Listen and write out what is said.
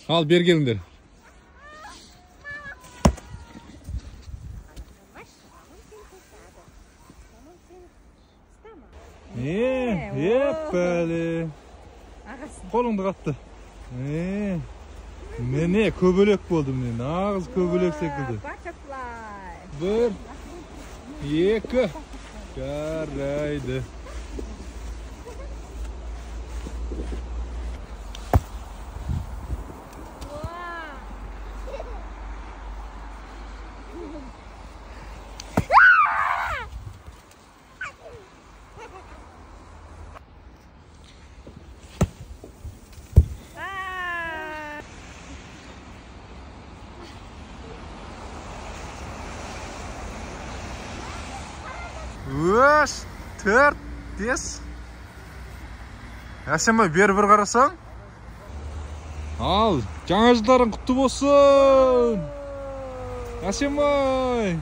Ал бері келіңдер. Еппәле. Қолыңды қатты. Міне көбелек болды, міне нағыз көбелек секілді. 1 2 жарайды. Үш, 4, 5. Әсемай, бері бір қарасаң. Ал, жаңа жылдарың құтты болсын. Әсемай.